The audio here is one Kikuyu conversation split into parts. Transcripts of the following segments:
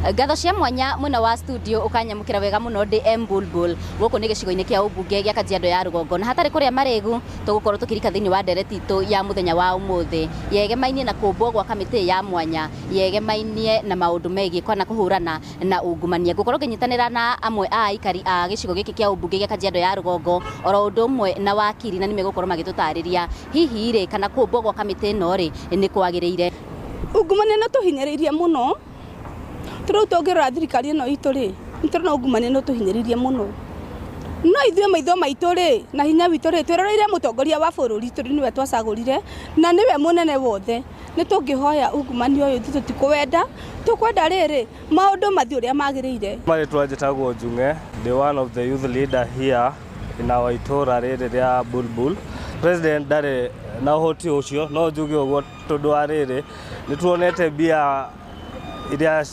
Ngatho cia mwanya mwena wa studio ũkanyamũkĩra wega mũno ndĩ M Bulbul. Gũkũ nĩ gĩcigo-inĩ kĩa ũmbunge gĩa Kajiado ya Rũgongo, na hatarĩ kũrĩa marĩgu tũgũkorwo tũkĩrika thĩinĩ wa ndereti itũ ya mũthenya wa ũmũthĩ yegemainie na kũmbwo gwa kamĩtĩ ya mwanya yegemainie na maũndũ megiĩ kana kũhũrana na ungumania. Ngũkorwo ngĩnyitanĩra na amwe a aikari a gĩcigo gĩkĩ kĩa ũmbunge gĩa Kajiado ya Rũgongo oro ũndũ ũmwe na wakiri, na nĩmegũkorwo magĩtũtarĩria hihi rĩ kana kũmbwo gwa kamĩtĩ ĩno rĩ nĩ kwagĩrĩire. Ungumania nĩ ũtũhinyĩrĩirie mũno. Rĩu tũngĩrora thirikari ĩno itũ rĩ, nĩ tũrona ungumania nĩ ũtũhinyĩrĩirie mũno. No ithuĩ maitho maitũ rĩ, na hinya witũ rĩ, twĩroreire mũtongoria wa bũrũri tondũ nĩwe twacagũrire na nĩwe mũnene wothe. Nĩ tũngĩhoya ungumania ũyũ ithuĩ tũtikũwenda, tũkwenda rĩrĩ, maũndũ mathiĩ ũrĩa magĩrĩire. Marĩtwa njĩtagwo Njung'e, ndĩ one of the youth leader here in our itũra rĩrĩ rĩa Bulbul. President ndarĩ na ũhoti ũcio, no njuge ũguo tondũ wa rĩrĩ, nĩ tuonete mbia iria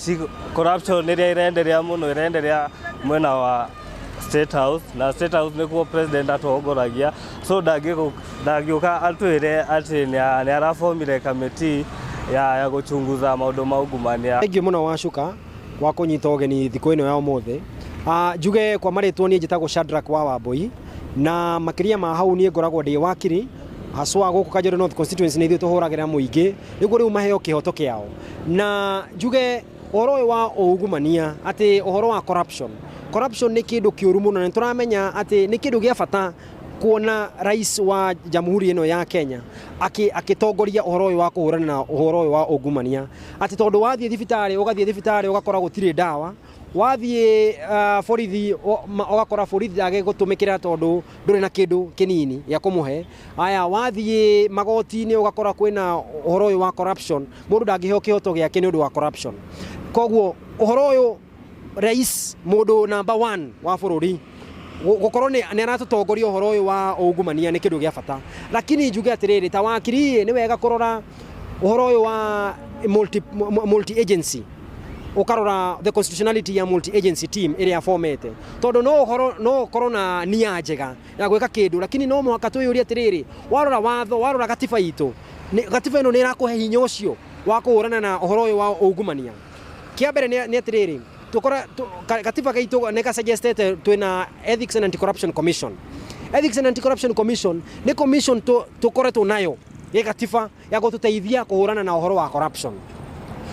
corruption ĩrĩa ĩrenderea mũno ĩrenderea mwena wa State House, na State House nĩkuo president atongoragia, so ndangĩũka atwĩre atĩ nĩ arabomire kamĩtĩ ya gũchunguza maũndũ ma ungumania. Thengiũ mũno Wacuka wa kũnyita ũgeni thikũ ĩno ya ũmũthĩ. Njuge kwa marĩtwa niĩ njĩtagwo Shadrack wa Wambui, na makĩria ma hau niĩ ngoragwo ndĩ wakiri haswa gũkũ Kajiado North Constituency, nĩ ithuĩ tũhũragĩra mũingĩ nĩguo rĩu maheo kĩhoto kĩao. Na njuge ũhoro ũyũ wa ungumania, atĩ ũhoro wa corruption, corruption nĩ kĩndũ kĩũru mũno, na nĩ tũramenya atĩ nĩ kĩndũ gĩa bata kuona rais wa jamhuri ĩno ya Kenya akĩtongoria ũhoro ũyũ wa kũhũrana na ũhoro ũyũ wa ungumania, atĩ tondũ wathiĩ thibitarĩ, ũgathiĩ thibitarĩ ũgakora gũtirĩ ndawa, wathiĩ borithi ũgakora borithi ndagĩgũtũmĩkĩra tondũ ndũrĩ na kĩndũ kĩnini gĩa kũmũhe. Aya, wathiĩ magoti-inĩ ũgakora kwĩna ũhoro ũyũ wa corruption, mũndũ ndangĩheo kĩhoto gĩake nĩ ũndũ wa corruption. Koguo ũhoro ũyũ rais, mũndũ number one wa bũrũri, gũkorwo nĩ aratũtongoria ũhoro ũyũ wa ungumania nĩ kĩndũ gĩa bata. Lakini njuge atĩrĩrĩ, ta wakiri nĩ wega kũrora ũhoro ũyũ wa multi agency, ũkarora the constitutionality ya multi agency team ĩrĩa formete, tondũ no ũhoro no ũkorwo na nia njega ya gwĩka kĩndũ, lakini no mũhaka twĩyũrie atĩrĩrĩ, warora watho, warora gatiba itũ, gatiba ĩno nĩ ĩrakũhe hinya ũcio wa kũhũrana na ũhoro ũyũ wa ungumania? Kĩa mbere nĩ atĩrĩrĩ, tukora gatiba gaitũ nĩ gasuggestete twĩna Ethics and Anti-Corruption Commission. Ethics and Anti-Corruption Commission nĩ commission tũkoretwo nayo gĩgatiba ya gũtũteithia kũhũrana na ũhoro wa corruption.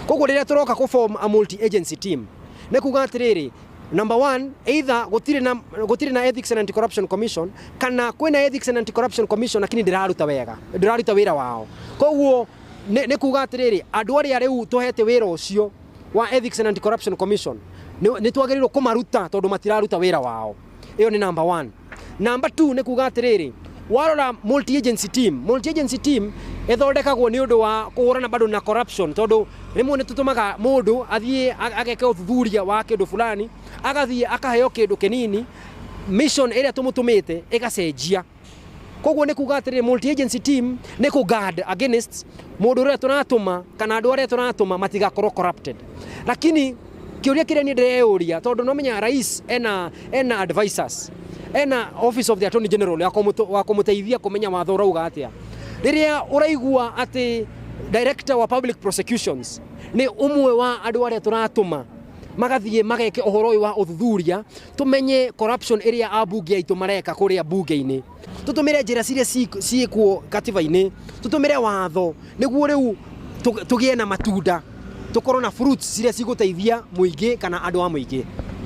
Koguo rĩrĩa tũroka kũ form a multi agency team, nĩ kuga atĩrĩrĩ, number one, either gũtirĩ na Ethics and Anti-Corruption Commission, kana kwĩna Ethics and Anti-Corruption Commission lakini ndĩraruta wega, ndĩraruta wĩra wao. Koguo nĩ kuga atĩrĩrĩ, andũ arĩa rĩu tũhete wĩra ũcio wa Ethics and Anti-Corruption Commission nĩ twagĩrĩirwo kũmaruta tondũ matiraruta wĩra wao. Ĩyo nĩ number one. Number two nĩ kuga atĩrĩrĩ, warora multi agency team, multi agency team ĩthondekagwo nĩ ũndũ wa kũhũrana bado na corruption, tondũ rĩmwe nĩ tũtũmaga mũndũ athiĩ ageke ũthuthuria wa kĩndũ fulani, agathiĩ akaheo kĩndũ kĩnini, mission ĩrĩa tũmũtũmĩte ĩgacenjia. Koguo nĩ kuga atĩrĩrĩ, multi agency team nĩ kũ guard against mũndũ ũrĩa tũratũma kana andũ arĩa tũratũma matigakorwo corrupted. Lakini kĩũria kĩrĩa niĩ ndĩreyũria, tondũ no menya rais ena advisors, ena Office of the Attorney General ya kũmũteithia kũmenya watho ũrauga atĩa, rĩrĩa ũraigua atĩ Director wa Public Prosecutions nĩ ũmwe wa andũ arĩa tũratũma magathiĩ mageke ũhoro ũyũ wa ũthuthuria tũmenye corruption ĩrĩa ambunge aitũ mareka kũrĩa bunge-inĩ, tũtũmĩre njĩra ciria ciĩkuo katiba-inĩ, tũtũmĩre watho nĩguo rĩu tũgĩe na matunda, tũkorwo na fruits ciria cigũteithia mũingĩ kana andũ a mũingĩ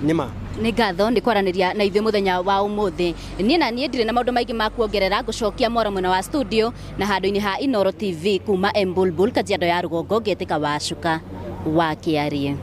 nĩma. Nĩ ngatho nĩ kwaranĩria na ithuĩ mũthenya wa ũmũthĩ. Niĩ na niĩ ndirĩ na maũndũ maingĩ ma kuongerera, ngũcokia mwaro mwena wa studio na handũ-inĩ ha Inooro TV kuma Embulbul, Kajiado ya Rũgongo, ngĩtĩka Wacuka wa Kĩarie.